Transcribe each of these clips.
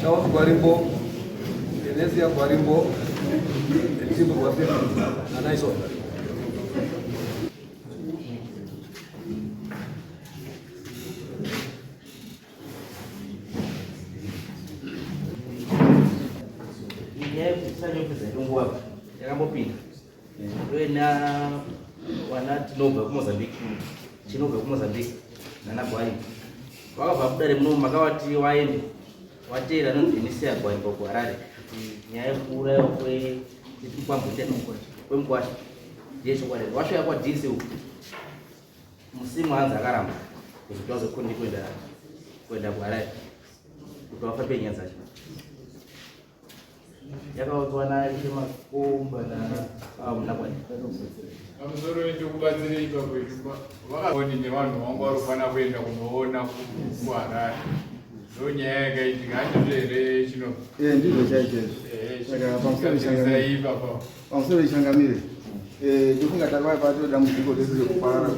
Charles Gwarimbo, Enesia Gwarimbo, and Timbo Gwafiri, and I saw. Nyaya yekuti nguva yakambopinda ndoina wana tinobva kumozambique chinobva kumozambique nana gwai vakabva kudare muno makavati waende wateera anonzi enisia gwai kuharare kuti nyaya yekuurayiwa kwemukwasha ndiye chokwadi wasvika kwadc uku musimu hanzi akaramba kuzoti wazokundi kuenda kuenda kuharare kuti wafambe nyaya dzacho yakaudzwa naishe makomba namunagwani pamusoro ndikubatsire ipapo vakaoni nevanhu vangu varikufanira kuenda kunoona kuharare ndo nyaya yakaitika handizvo here chino eh, ndizvo chaizvo eh, saka pamusoro ipapo pamusoro ichangamire eh, ndofunga takauya pato dambudziko redu rekuparara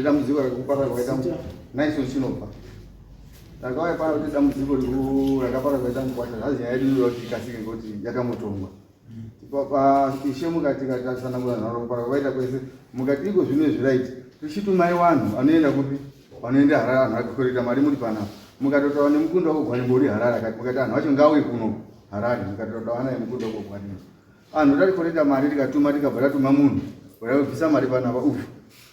dambudziko rekuparara kwakaita naison chinobva Takauya pano kuti dambudziko rakaparwa kwaita mukwasha zvazi nyaya yedu iyoyo tikasike ngekuti yakamutongwa. Ishe mukati tikatsanangura nharo kuparwa kwaita kwese mukati iko zvino izvi right tichitumai vanhu vanoenda kupi vanoenda Harare vanhu vakakwereta mari muri panapa mukatotaura nemukunda wako Gwarimbo uri Harare akati mukati vanhu vacho ngauye kuno Harare mukatotaura naye mukunda wako Gwarimbo anhu tatikwereta mari tikatuma tikabva tatuma munhu wakabvisa mari panapa uyu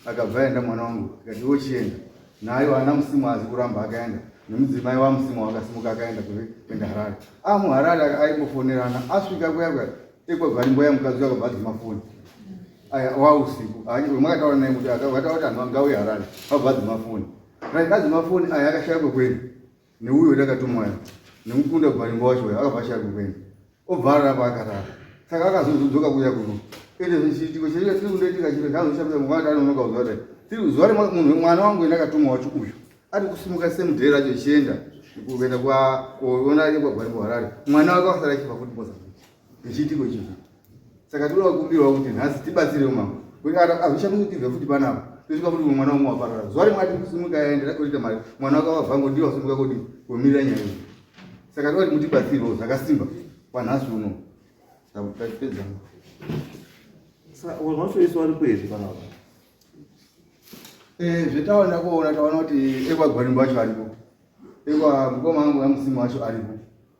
akabva aenda mwana wangu tikati iwe chienda nayo ana musimu azi kuramba akaenda nemudzimai wamusimu wakasimuka akaenda kuenda harare amuharare aimbofonerana asvika kuya kuya ekwagwarimbo ya mukadzi akabva adzima foni aya wausiku makataura naye kuti akataura kuti anhu angauye harare abva adzima foni right adzima foni aya akashaya kwekuenda neuyo ndakatumwa nemukunda gwarimbo wacho uyo akabva ashaya kwekuenda obva arara paakarara saka akazozodzoka kuuya kuno ende chiitiko chaita tiri kundoitika chiro chazoshamisa mwana anonoka kuzuva dai tiri zuva remunhu mwana wangu endakatumwa wacho uyu ari kusimuka same day racho ichienda kuenda kuona kwagwarimbo harare mwana wake wasara achibva kuti mozambique ngechiitiko ichocho saka tinoda kukumbirawo kuti nhasi tibatsirewo mambo kuti hazvishamisi kuti tibve futi panapa tosvika futi mwana umwe waparara zuva rimwe ati kusimuka aende takorita mari mwana wake wavhango ndiye wasimuka kodi kumirira nyaya iyi saka toda kuti mutibatsirewo zvakasimba kwanhasi uno tapedza vanhu vacho vese varipo here panapa eh, zvetaona kuona taona kuti ekwagwarimbo wacho aripo ekwa mukoma wangu amusimu wacho aripo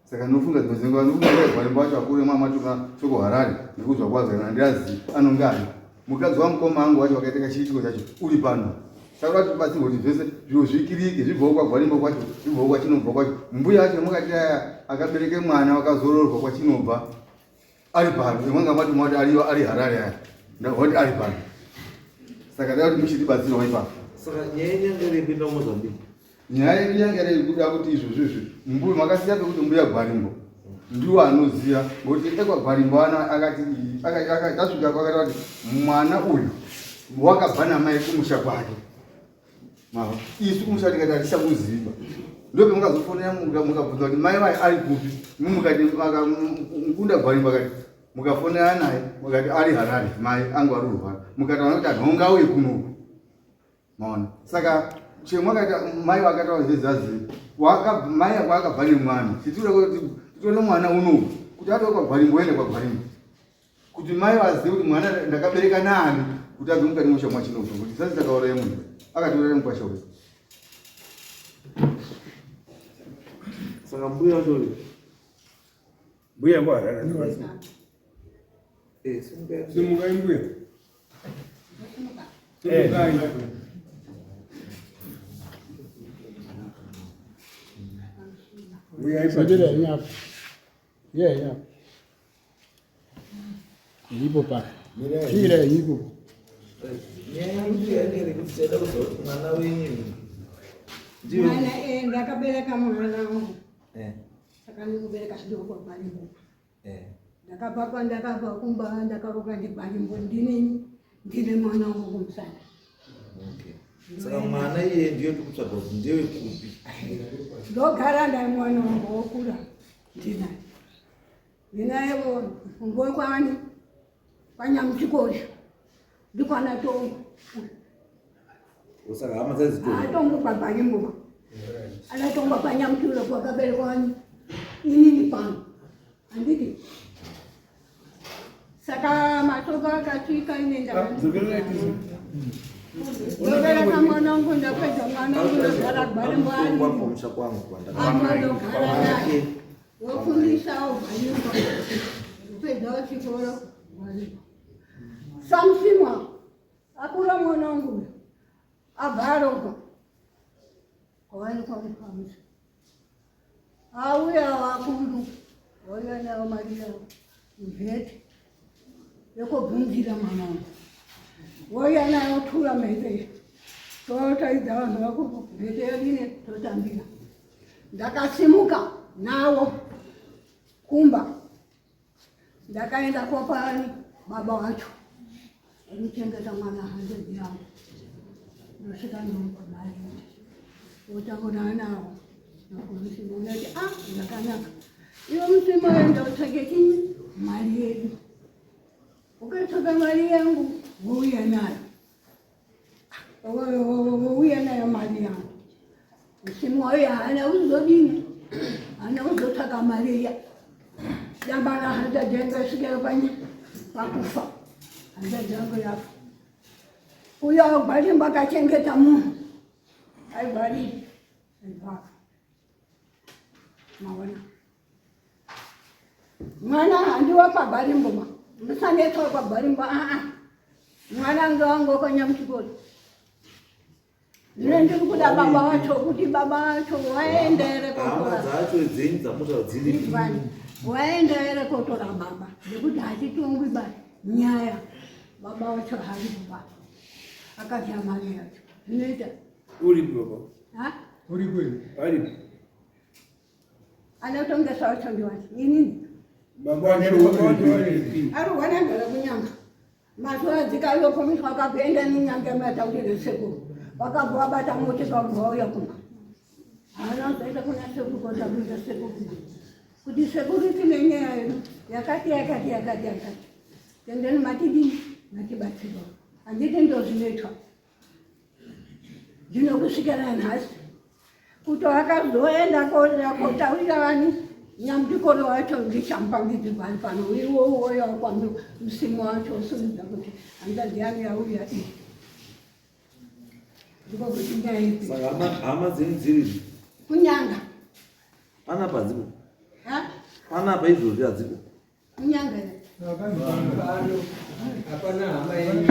saka ndinofunga dzimwe dzenguva ndinofunga gwarimbo wacho akure mwamatuma shoko harare nekuzwa kwazo kana ndiazi anonge ari mukadzi wamukoma angu wacho wakaita kachiitiko chacho uri pano saka kuti tibatsirwe kuti zvese zviro zvikirike zvibvawo kwagwarimbo kwacho zvibvawo kwachinobva kwacho mbuya acho mukati aya akabereke mwana wakazororwa kwachinobva ari pano imwanga mati mati ariyo ari harare aya ndakati ari pano saka dai kuti muchitibatsirawo ipapo saka nyaya yenyanga iri kupinda mumozambique nyaya yedu yanga iri kuda kuti izvozvo izvi mbuya makasiya pekuti mbuya gwarimbo ndiwo anoziva ngokuti ekwagwarimbo ana akati tasvika kwakati kuti mwana uyu wakabva namai kumusha kwake isu kumusha tikati hatichamuziva ndopemukazofonera mukabvunza kuti mai vaye ari kupi mukati mukunda gwarimbo akati mukafonera naye mukati ari harare mai angu ari kurwara mukataona kuti anhu ungauye kunoku maona saka chemwe akaita mai vakataura zvezazi mai ako akabva nemwana chitira kuti titore mwana unoku kuti atove kwagwarimbo oende kwagwarimbo kuti mai vazive kuti mwana ndakabereka naani kuti abve mukati musha mwachinobva kuti sasi takauraya munhu akatiuraya mukwasha uyu saka mbuya wacho uyu mbuya kwaharara eh, simukai mbuya simukai mbuya ipa Yeah, yeah. Iripo pa. Chira iripo. Nyaya yangu yanga iri kuti taida kuziva kuti mwana wenyu ndiye Mwana eh, ndakabereka mwana wangu eh saka ndikubereka chidoko kwarimbo eh ndakabva kwandakabva kumba ndakaroka ndikwarimbo ndini ndine mwana wangu kumusana okay saka mwana iye ndiye tikutsvaga kuti ndiye kupi ndogara ndaye mwana wangu wokura ndinaye ndinaye ngokwani kwanyamuchikosha ndikwana tongo saka hama dzadzitongo atongo kwabanyimbuka anatongwa panyamuchiro kwakaberekwani Inini pano handiti saka mashoko akasvika ine ndabereka mwana wangu ndapedza mwana wangu ndogara gwarimbo kwangu anogara naye wofundisawo gwarimbo kupedzawo chikoro gwarimbo samusimwa akura mwana wangu uyu abva arohwa kwawanikwa mupamusa auya vakuru vauya nayo mari yavo mvete yekobvunzira mwana wangu vauya nayo tura mhete totaidza vanhu vakuru mhete yadini totambira ndakasimuka nawo kumba ndakaenda kopani baba wacho anochengeta mwana hanzvadzi yangu ndosvika ndomupa mari wotaura nawo nakumusimo unati a zvakanaka iwe musimo enda utsvake chinyi mari yedu ukatsvaka mari yangu wouya nayo wouya nayo mari yangu musimu wayo haana kuzodini haana kuzotsvaka mari iya dambana hanzvadzi yangu yasvikira panyi pakufa hanzvadzi yangu yafa uyo gwarimbo akachengeta munhu aigwariri aibvafa maona mwana handiwa pagwarimbo ma musanetswa pagwarimbo aa mwana ngewangu wakanyamuchikoro zvino ndiri kuda baba vacho kuti baba vacho waenda here Hama kotora dzacho dzenyu dzamunotaura dziripi? Vanhu, waenda here kotora baba nekuti hatitongwi ba nyaya baba vacho haripo akadya mari yacho zvinoita Uripi baba? ha Uri kweli? Aripi? anotongesa wacho ndiwani inini Baba wacho uripi? ari wanagara kunyanga mazuva adzika iyokomiswa akabva nenyanga mataurire sekuru vakabva vabata motika kubva vauya kumba haana kuzoita kuna sekuru kotaurira sekuru kuti sekuru tine nyaya yedu yakati yakati yakati yakati tendeni matidini matibatsirwa handiti ndo zvinoitwa zvino kusvikira nhasi kuti akazoenda kotaurira vani nyamudikoro wacho ndichampangidzirwa ari pano iwo uwoyo kwambi musimu wacho usumidza kuti hanzvadzi yangu yauya iyi ndiko kuti nyaya ipi Saka hama dzenyu dziripi? kunyanga Panapa hadziko. ha Panapa izvozvi hadziko. kunyanga here Hapana hama yenyu.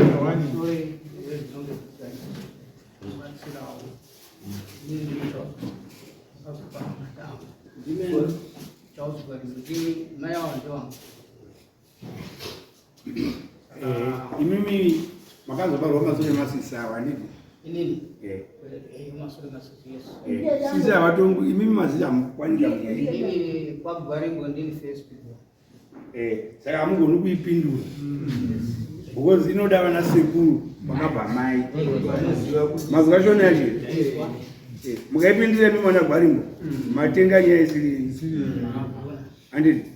Imimi makazobarwa masure masisi awa handiti? Inini? Eh. Masure masisi, yes. Sisi havatongi imimi masisi hamukwanika munyaya. Inini kwagwarimbo ndini first people. Saka hamugoni kuipindura because inoda vana sekuru vakabva mai mazuva ashona yacho mukaipindira imi mwana gwarimbo matenga nyaya isiri handiti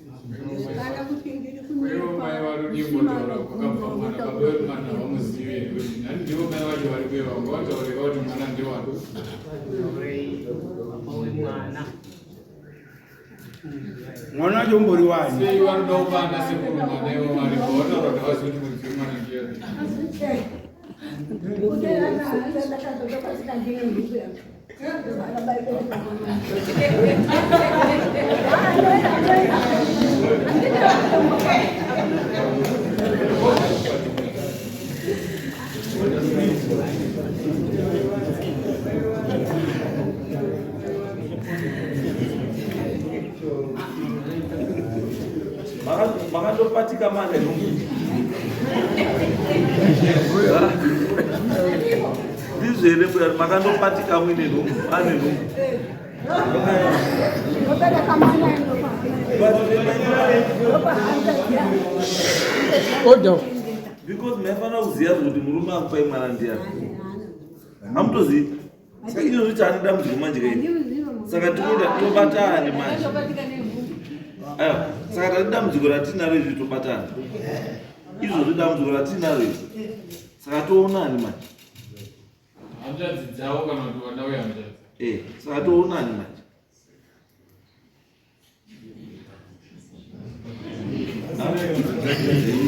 kana kuti ndiri Ivo mai vari kudimbotaura kwakabva mwana baba vemwana havamuzivi here kuti nani ndivo mai vacho vari kueva ngavataureka kuti mwana ndewani Taurei baba wemwana. Mwana wacho umbori wani? Sei vanoda kubana sekuru mwana ivo varipo vataura kuti havazivi kuti muridzi wemwana ndiyani. Kuti ndakazotoka ndine nhubu yacho. Makatopatika mane nhumbu. Ndizvo here mbuya, makandopatika muine nhumbu, ane nhumbu? Ndobereka mwana Order. Because maifanira kuziva kuti murume akupai mwana ndiani. Hamutozivi. Saka izvozvi chaane dambudziko manje kaini. Saka tinoenda tobatani manje. Aiwa, saka tati dambudziko ratinaro izvi tobatana. Izvozvi dambudziko ratinaro izvi. Saka toonani manje. Hanzvadzi dzavo kana kuti vana vehanzvadzi. Saka toonani manje.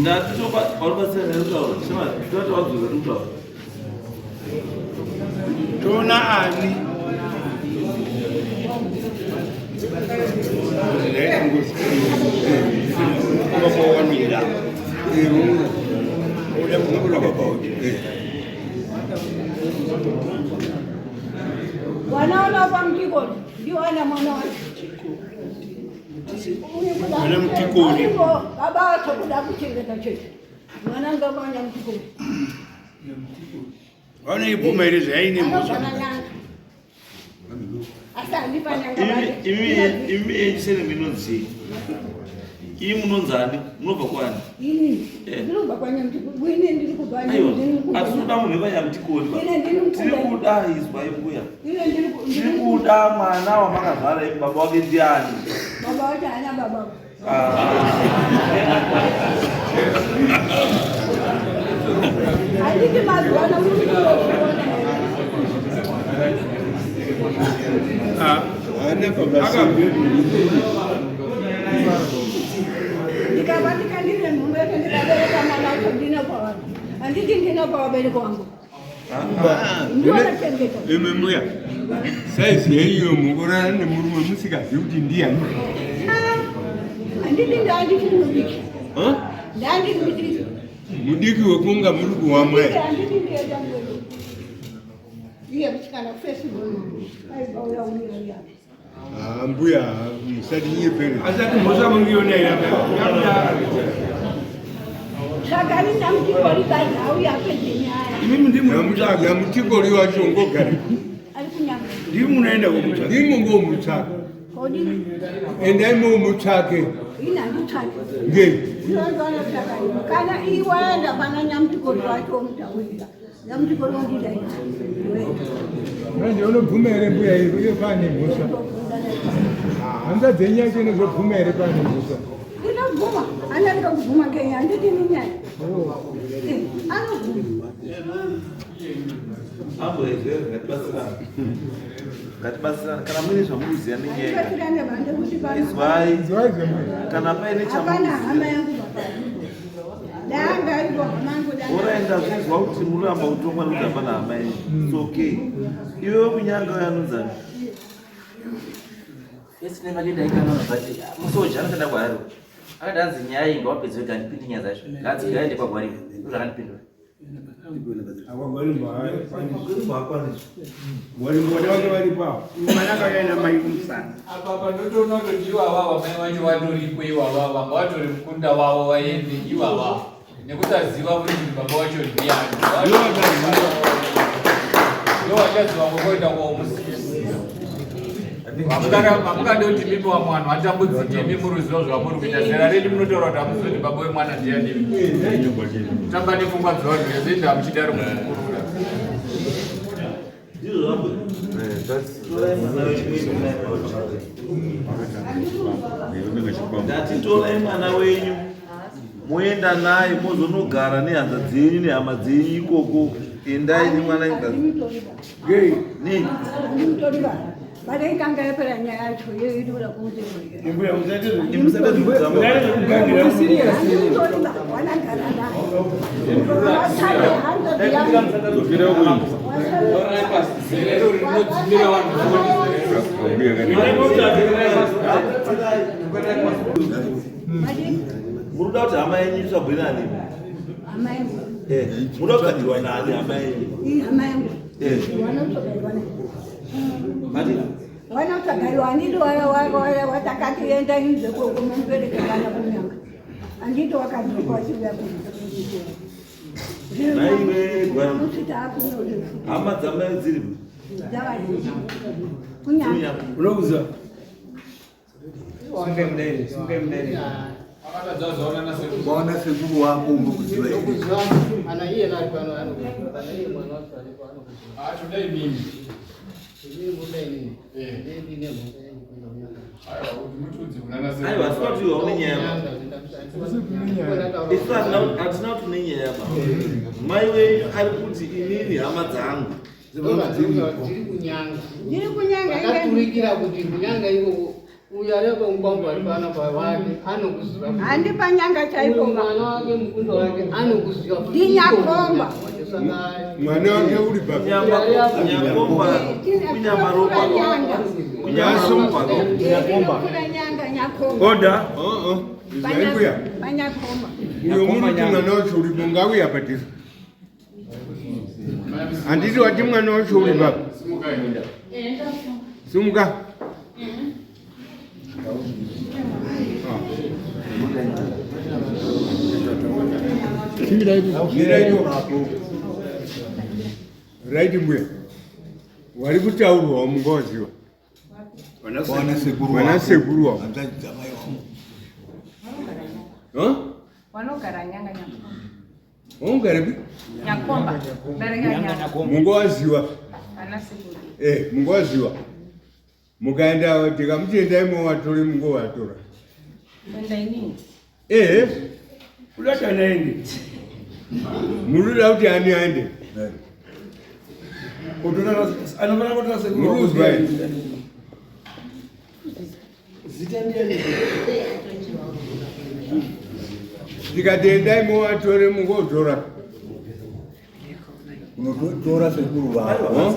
Ndati tobatsira nekutaura. Shema, toti wabvunza kutaura. Toona ani? Wanaona kwa mtikoni ndio ana mwana wacho. Mwana Mtikoni. Baba wacho kuda kuchengeta chete. Mwana ngamanya Mtikoni. Vanoibvuma here zvaine mhosva? Anobva nanyanga. Asi handipa nyanga bate. Imi echisere minonzi chii? Imi munonzani? Munobva kwani? Ini Eh. ndinobva kwaNyamtikoni. Ini ndiri kubva Aiwa, ndiri kubva. hatinoda munhu wekwaNyamtikoni ba. Ine ndiri Tiri kuda. kuda izwai mbuya. Ine ndiri ku- Tiri ndiri ku- kuda mwana wamakazvara imi baba wake ndiani? Baba wacho haana baba. Handiti mazuva ano uri kuona here? Ndikabatika ndine nhumbu yake ndikabereka mwana wacho ndine kwavanhu. Handiti ndine kwavabereki vangu. Ndinochengeta. Imi mbuya, saizi yeiyo mukurara nemurume musikazivi kuti ndiyani. Handiti ndandiri mudiki. Huh? Ndandiri mudiki. Mudiki wekunga muri kuwamwa. Handiti ndiye dambudziko. Iye musikana festival. Aibva uya uya uya. Ah, mbuya, musati nyepere. Asati mhosva muriona here? Saka ndinamtikori basi auya apedze nyaya. Imimi ndimi munomutsvaka. Nyamutikori wacho ngogara. Ari kunyanga. Ndimi munoenda komutsvaka. Ndimo ngomutsvaka. Kodi Endai momutsvake. ini handitsvaki. Ngei. Ndinotsvaka iwe. Kana iwaenda pana nyamutikori wacho omutaurira. Nyamutikori wondida iwe. Manje unobvuma here mbuya iyo pane mhosva? Hanza dzenyu yacho inozobvuma here pane mhosva? Ndinobvuma. Andarika kubvuma ngei handiti ninyaya. Eh, anobvuma. Amboezve ngatibatsirane. Ngatibatsirane kana muine zvamunoziva nenyaya. Handibatsirane bande kuti pano. Izwai Izwai zvembuya. kana paine Hapana hama chamunoziva. yangu baba. Danga aripo hama yangu danga. Oraenda zvinzwa kuti muramba kutongwa nekuti hapana hama yenyu. It's okay. Iwe kunyanga uyanonzani? First name ake ndaikanona but musoja anoshanda kwaari. Akati hanzi nyaya iyi ngawapedze wega handipindi nyaya dzacho. Nganzi ngaende kwaGwarimbo. Ndozvakandipindura. Warimbo wake varipo apo. Mwana akauya namai kumusana. Apa pandotoona kuti ivava vamai vacho vatoriko ivava vanga vatori mukunda wavo vaende ivava nekusaziva kuti baba wacho ndiani. Ndo vachaziva kwekuenda kwaomusisi. Hamungade kuti mimi wamwe vanhu vatambudzike imi muruziva zvamuri kuita zera renyu munotaura kuti hamuzivi kuti baba wemwana ndiani. Tamba nepfungwa dzevanhu vese ende hamuchidaro muchikurura. Ndizvo zvambuya. Torai mwana wenyu muende naye kwaGwarimbo. Ndati torai mwana wenyu moenda naye mozonogara nehanza dzenyu nehama dzenyu ikoko. Endai nemwana Handimutori ba. Ngei. Nei? Handimutori ba. But ikanga yapera nyaya yacho yeidura kunze. Mbuya musati Imi musade zvekutamba. Handimutori ba. Wanagara naye. Wasare hanzvadzi yangu. Zerero rinodzimira vanhu Muri kuda kuti hama yenyu itsvagwe nani? Hama yangu. Eh, muri kuda kutsvagirwa nani hama yenyu? Ii hama yangu. Eh. Wanotsvagirwa naye. Mati Wanotsvagirwa handiti watakati enda inze kumubereka vana kunyanga. Handiti wakadzoka wachiuya kuno. Naiwe Gwarimbo. Kusvika akuno Hama dzamai dziri dzavazhinji. Kunyanga. kunyanga. Unokuziva? Akatadza nasekuru. Waona sekuru wako umbokuziva here? Ndokuziva ana iye ari pano anokuziva kana iye mwana wacho aripo anokuziva. Toda imimi. Inini muda inini. Eh. Ndini ndine mhosva yenyu kuenda kunyanga. Aiwa, kuti mutiudze kuna nasekuru. Aiwa, asi kuti waone nyaya. Kunyanga, Isu hatina kuti une nyaya ba. Mai wenyu ari kuti inini hama dzangu. Dziri kunyanga. Ndiri kunyanga inge Vakaturikira kuti kunyanga ikoko Uyu ari apa mukwambo ari panapa wake anokuziva. Handi panyanga chaipo. Uyu mwana wake mukunda wake anokuziva. Ndinyakomba. Mwana wake uri papi? Nyakomba. Kunyamaropa. Kunyamaropa. Nyakomba. Nyakomba. Oda. Oh oh. Izai Panyakomba. Uyo muri kuti mwana wacho uripo ngauye apa tiri. Handiti wati mwana wacho uri papi? Simuka. Right mbuya. Wari kutaurwa mungoziwa. Vana sekuru wavo. Huh? Vanogara nyanga nyakomba. Vanogara pi? Nyakomba. Mungowaziwa. Ana sekuru. Eh, mungowaziwa. Mukaenda tikamuti endai movatore mungovatora. Kuenda inini? Eh. Kuda kuti ani aende. Munoda kuti ani aende. Anofanira kutora sekuru. Murikuzwa here? Zita ndiyani? Tikati endai movatore mungotora. Unotora sekuru vako.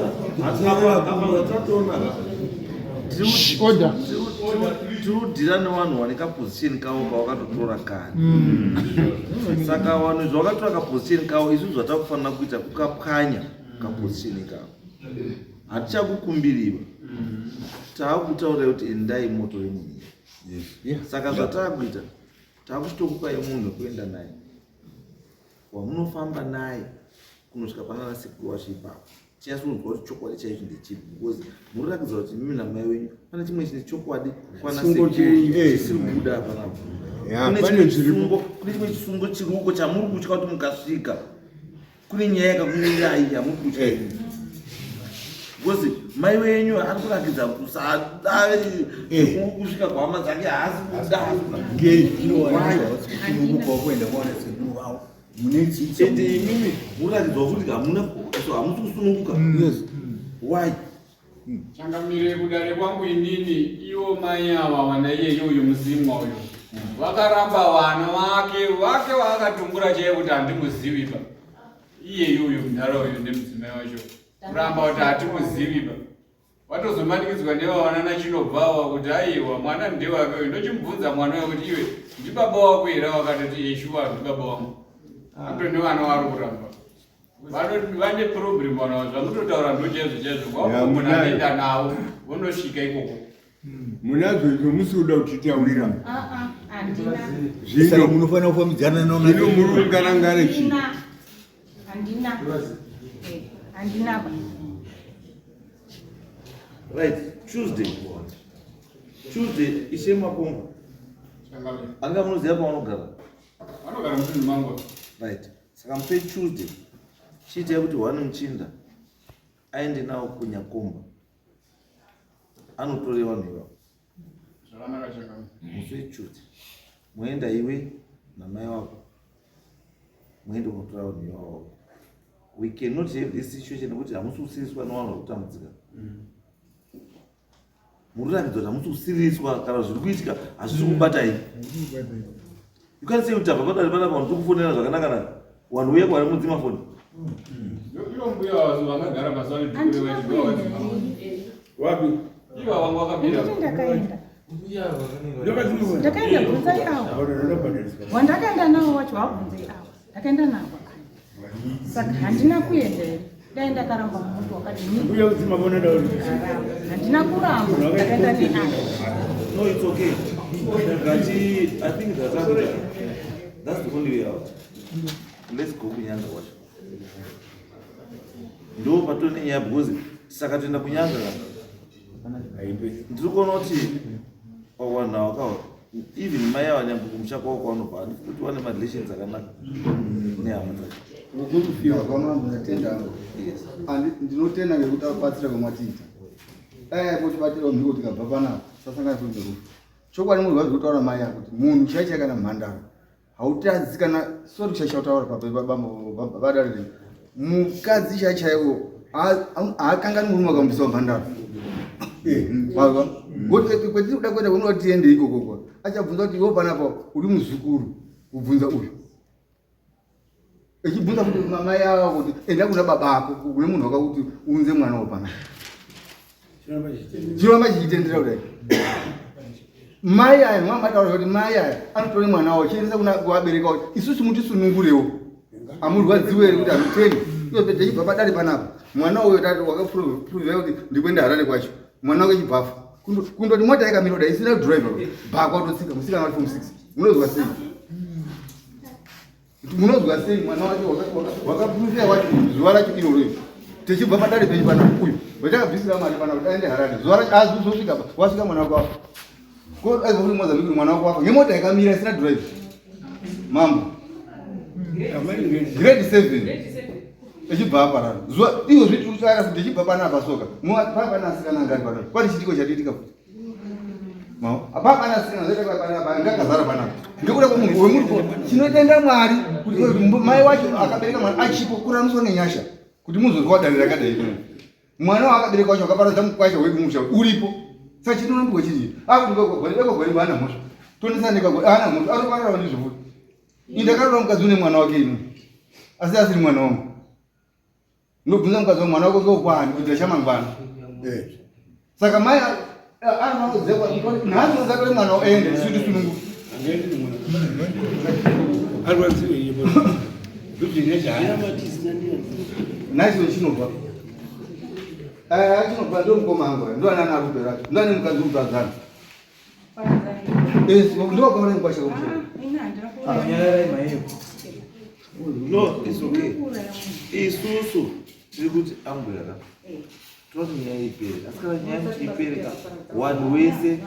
Order. Tirudhira nevanhu vane kaposition kavo kavakatotora kare. Saka vanhu izvo vakatora kaposition kavo isu zvatakufanira kuita kukapwanya kaposition kavo. Hatichakukumbiriwa. Taakutaurirai kuti endai motore munhu. Saka zvataakuita takuchitokupai munhu wekuenda naye. Wamunofamba naye kunosvika panana sekuru wacho ipapo. Tinyatsokunzwa kuti chokwadi chaicho ndechipi because muri kuratidza kuti mimi namai wenyu pane chimwe chine chokwadi kwana Chisungo sekuru chenyu, eh. chisiri kubuda panapa. Ya, Kune pane chimwe zviripo. chisungo, kune chimwe chisungo chiri uko chamuri kutya kuti mukasvika kune nyaya yakakumirai yamuri kutya. Eh. Because mai wenyu ari kurakidza kusada Eh. kusvika kuhama dzake haasi kuda haasi kuda. Ngei. Kuenda kuwana sekuru vavo. Mune chicha. Ende imimi muratidzwa kuti hamuna so hamusi kusununguka. Yes. Why? Changamire kudare kwangu inini ivo mai ava vana iyeyi uyu musimwa uyu vakaramba vana vake vake vaakatumbura chaiye kuti handimuzivi ba iyeyi uyu mudhara uyu nemudzimai wacho kuramba kuti hatimuzivi ba watozomanikidzwa nevavana nachinobvawa kuti aiwa mwana ndewake uyu ndochimubvunza mwana uyu kuti iwe ndibaba wako here wakatoti eshuwa ndibaba wangu ato nevana vari kuramba vane problem vana zvamutotaura ndo chaizvo chaizvo Ya, kwamunhu munayo. anoenda navo vonosvika ikoko Munazo izvo musi kuda kutitaurira. Handina. Saka Zvino munofanira kufambidzana naona. zvino muri kungarangare chii? Handina. Handina. Eh, Handina ba. Right, Tuesday. Tuesday ishe Makomba. Changamire. Anga munoziva pavanogara. Vanogara mutunhu mangu. Right. Saka musi Tuesday chiitai kuti one muchinda aende nawo kunyakomba. Anotore vanhu ivavo. Zvakanaka changamire. Musi weTuesday moenda iwe namai wako muende kunotora vanhu ivavo. We cannot have this situation nekuti hamusi kusiriswa nevanhu vari kutambudzika. Muri kuratidza kuti hamusi kusiriswa kana zviri kuitika hazvisi kubatai. You can't say kuti tabva padare panapa vanhu tikufonera zvakanaka naka. Vanhu uye kwari mudzima foni. Ivo mbuya vazo vakagara pasi vane dhukure Handina vachiva kuenda. vadzima. Wapi? Ivo vangu vakabira. Handiti ndakaenda. Ndakaenda bvunzai avo. Wandakaenda nawo wacho wabvunzai avo. Ndakaenda navo. Saka handina kuenda here. Dai ndakaramba muti wakadini. Mbuya kudzima foni ndauri. Handina kuramba. Ndakaenda neavo. No, it's okay. Ngati, I think that's that's the only way out. Let's go kunyanga kwacho. Ndo patone nyaya because saka toenda kunyanga ka. Ndiri kuona kuti vanhu ava kawa even mai ava nyangwe kumusha kwavo kwavanobva handisi kuti vane marelations akanaka nehama dzacho. Ndinotenda hangu. Ndinotenda ngekuti abatsira kwamatiita. Dai aipotibatirawo mhiko tikabva panapa sasangana futi nerufu. Chokwadi munhu vazi kutaura mai ako kuti munhu chaichai kana mhandara hautadzi kana sori kushaisha kutaura pabadarire mukadzi chai chaiwo haakangani murume akamubvisa mhandara. Wazwa? Ngoti kwetiri kuda kuenda kunoda tiende ikoko kwa. Achabvunza kuti iwe panapa uri muzukuru kubvunza uyu. Echibvunza kuti mamai ava kuti enda kuna baba ako kune munhu wakakuti unze mwana wo panapa. Chiramba chichitendera kudai. Mai aya mama ataura kuti mai aya anotore mwana wawo chiendesa kuna kuvabereki wawo isusu mutisunungurewo. Amurwadziwe here kuti amutendi. Iyo pedza chibva padare panapa. Mwana uyo tati wakaprove kuti ndikuenda Harare kwacho. Mwana wake chibva afa. Kundoti mota yakamira kudai isina driver. Bhakwa kutotsika musikana wati form 6. Munozwa sei? Munozwa sei mwana wacho wakaprove wacho zuva racho iroro iri. Tichibva padare penyu panapa uyu. Vatakabvisira mari panapa kuti aende Harare. Zuva racho azosvika pa. Wasvika mwana wako afa. Ko aiva kuri Mozambique mwana wako afa. Ngemota yakamira isina driver. Mambo. Grade 7. Echibva aparara. Zuva izvo zvitiri kutsvaka kuti tichibva panapa soka. Papa asikana angari pano. Kwati chitiko chatiitika futi. Mao. Apa pana asikana zvaita kwa panapa ngakazara panapa. Ngekuda kwemunhu wemuri ko. Tinotenda Mwari kuti mai wacho akabereka mwana achipo kuramiswa nenyasha kuti muzozwa dare rakadai kuno. Mwana waakabereka wacho akaparadza mukwasha wekumusha uripo. Saka chinorambiwa chii? Akuti kwagwari kwagwari ana mhosva. Tonesana nekwagwari ana mhosva. Anoparara ndizvo futi. Ini ndakaroora mukadzi une mwana wake ini. Asi asiri mwana wangu. Ndobvunza mukadzi wangu mwana wako ngewokwani kuitira chamangwana. Eh. Saka mai anofanira kuziva kuti nhasi unozatore mwana oende isu tisununguke. Nice chinobva. Eh, chinobva ndo mukoma wangu. Ndo ana ana racho. Ndo ane mukadzi wekutadzana. Eh, ndo wakaona ngwasha kumsoro. No, it's okay. Isusu tiri kuti ambuya ka. Toti nyaya ipere. Asi kana nyaya kuti ipere ka, vanhu wese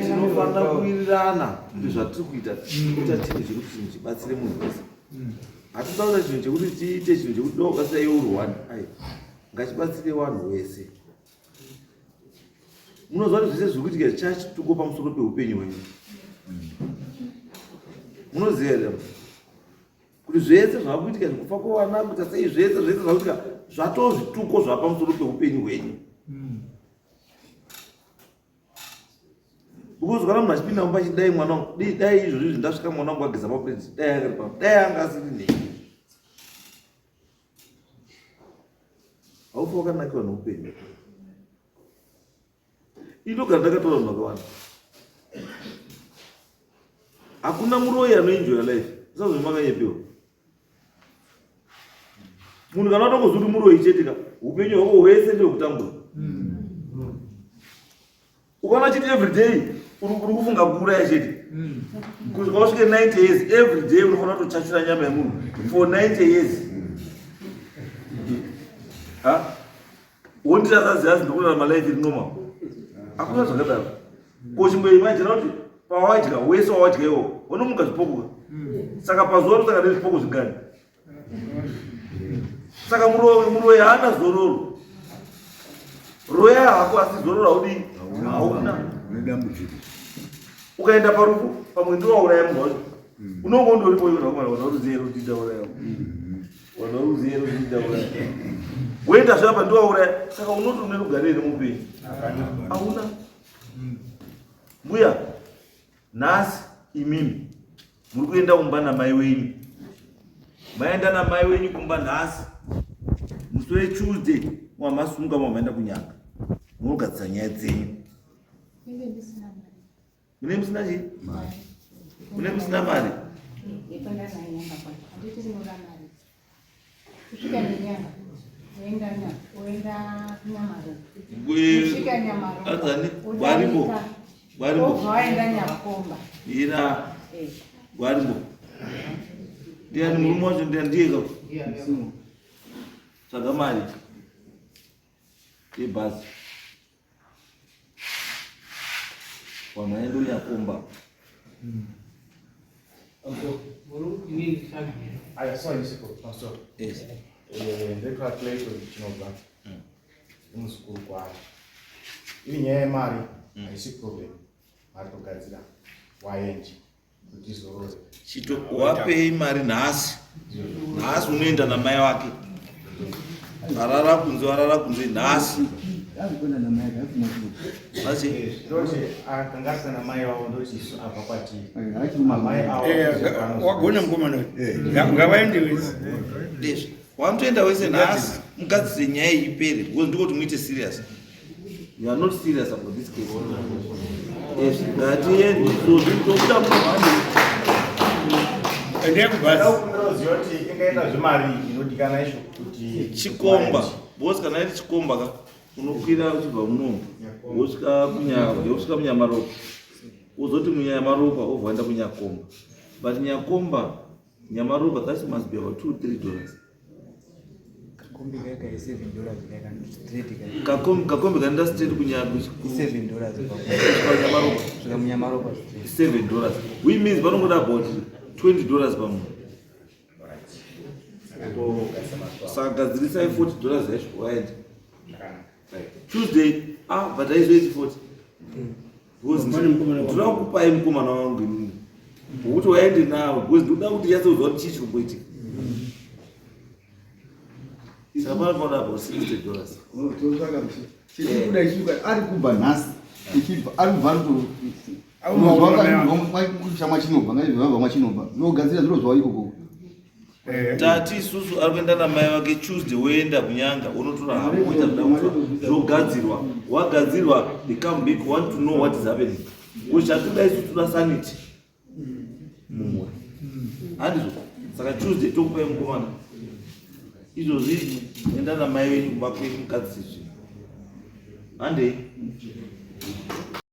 tinofanira kuwirirana kuti zvatiri kuita kuita chinhu chekuti chinhu chibatsire munhu wese. Hatisa kuita chinhu chekuti tiite chinhu chekuti dobatsira iwe uri one. Ai, ngachibatsire vanhu wese. Munoziva kuti zvese zviri kuitika zvichachituko pamusoro peupenyu hwenyu. Munoziva here? Kuti zvese zvakuitika zvekufa kwevana kuita sei zvese zvese zvakuitika zvatoo zvituko zvava pamusoro peupenyu hwenyu. Because kana munhu achipinda mumba achiti dai mwana wangu dai izvozvi izvi ndasvika mwana wangu ageza mapureti dai anga ari pano dai anga asiri nei. Haufa wakanakiwa neupenyu. Inogara ndakatora vanhu vakawanda. Hakuna muroyi anoenjoya life. Usazoti makanyepewa. Munhu kana watongoziva kuti muroyi chete ka, upenyu hwako hwese ndehwekutambura. Ukaona chiti every day uri kufunga kuuraya chete. Kusvika wasvike 90 years every day unofanira kutochachura nyama yemunhu for 90 years. Ha? Wondirasaziazi ndokurarama life iri normal. Hakuna zvakadaro. Ko chimboimagina kuti pawadya wese wawadya iwo unomuka zvipoko. Saka pazuva unosangana nezvipoko zvingani? Saka muroyi haana zororo. Roya hako asi zororo haudii? Hauna. Ukaenda parufu pamwe ndiwo wauraya munhu wacho. Unonge undoripo iwe nakomana wanaruziye kuti ndauraya. Wanaruziye kuti ndauraya. Woenda zve apa ndiwo wauraya. Saka unoti une rugare here muupenyu? Hauna. Mbuya, nhasi imimi muri kuenda kumba namai wenyu. Maenda namai wenyu kumba nhasi. Musi weTuesday wamasunga mamaenda kunyanga. Munogadzisa nyaya dzenyu. Mune musina chii? Mune musina mari? Gwarimbo. Gwarimbo. Ira. Gwarimbo. Ndiani murume wacho ndiani ndiye ka? Tsvaga mari. Yebhazi. Vanhu vaende kunyakomba. Yes. Ndekwa Clayton chinobva nemuzukuru kwaari. Iri nyaya yemari haisi problem. Mari togadzira waenji. Chito wapei mari nhasi. Nhasi unoenda namai wake. Varara kunze varara kunze nhasi. Wagona mukomana ngavaende wese. Wamutoenda wese nhasi mugadzise nyaya iyi ipere because ndiko kuti muite serious. You are not serious about this case. Yes, ngatiende so tobuda muhande. Endai kubhazi. Ndinoziva kuti ingaita zvemari inodikana izvo kuti chikomba because kana iri chikomba ka unokwira uchibva munomu wosvika wosvika munyamaropa wozoti munyamaropa wobva waenda kunyakomba but nyakomba nyamaropa that must be about 2 3 dollars. Kakombi kaika i7 dollars kaika straight kaika. Kakombi kakombi kanoenda straight kunya 7 dollars kusvika kusvika munyamaropa straight. 7 dollars which means vanongoda about 20 dollars pamunhu. Saka gadzirisai 40 dollars yacho waenda Tuesday. Ah, but aizoiti 40 because ndinoda kukupai mukomana wangu inini wokuti waende nawo because ndinoda kuti nyatsoziva kuti chii chiri kumboitika. Saka panoda about 60 dollars. Chiri isuka ari kubva nhasi ichibva ari kubva ari mwachinobva ngaibva mwachinobva nogadzira zviro zvavo ikoko. Tati isusu ari kuenda namai vake Tuesday, woenda kunyanga unotora havo woita kuda kutora zvogadzirwa wagadzirwa. They come back, want to know what is happening because chatoda isusu toda sanity mumhuri, handizvo? Saka Tuesday tokupai mukomana. Izvozvi enda namai venyu kumba kwenyu mugadzise zvinhu, handei.